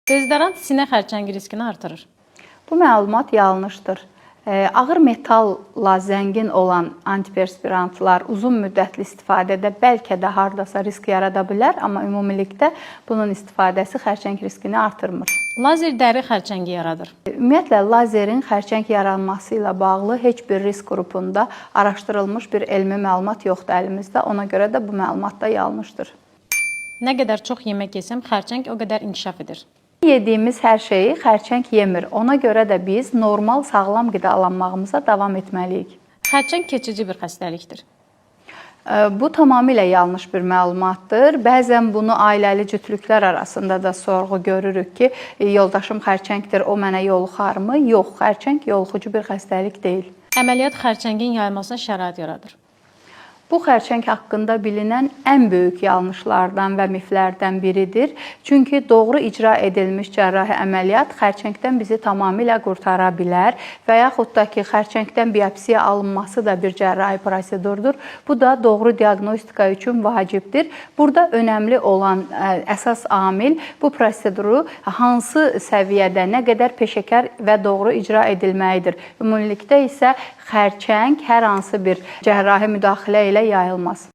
Dezodorant sinə xərçəngi riskini artırır. Bu məlumat yanlışdır. Ağır metalla zəngin olan antiperspirantlar uzun müddətli istifadədə bəlkə də hardasa risk yarada bilər, amma ümumilikdə bunun istifadəsi xərçəng riskini artırmır. Lazer dəri xərçəngi yaradır. Ümumiyyətlə lazerin xərçəng yaranması ilə bağlı heç bir risk qrupunda araşdırılmış bir elmi məlumat yoxdur əlimizdə. Ona görə də bu məlumat da yanlışdır. Nə qədər çox yemək yesəm, xərçəng o qədər inkişaf edir. Yediyimiz hər şeyi xərçəng yemir. Ona görə də biz normal sağlam qidalanmağımıza davam etməliyik. Xərçəng keçici bir xəstəlikdir. Bu tamamilə yanlış bir məlumatdır. Bəzən bunu ailəli cütlüklər arasında da sorğu görürük ki, yoldaşım xərçəngdir, o mənə yoluxarmı? Yox, xərçəng yoluxucu bir xəstəlik deyil. Əməliyyat xərçəngin yayılmasına şərait yaradır. Bu xərçəng haqqında bilinən ən böyük yanlışlardan və miflərdən biridir. Çünki doğru icra edilmiş cərrahi əməliyyat xərçəngdən bizi tamamilə qurtara bilər və yaxud da ki, xərçəngdən biopsiya alınması da bir cərrahi prosedurdur. Bu da doğru diaqnostika üçün vacibdir. Burada önəmli olan əsas amil bu proseduru hansı səviyyədə, nə qədər peşəkar və doğru icra edilməyidir. Ümumilikdə isə xərçəng hər hansı bir cərrahi müdaxilə ilə yayılmaz.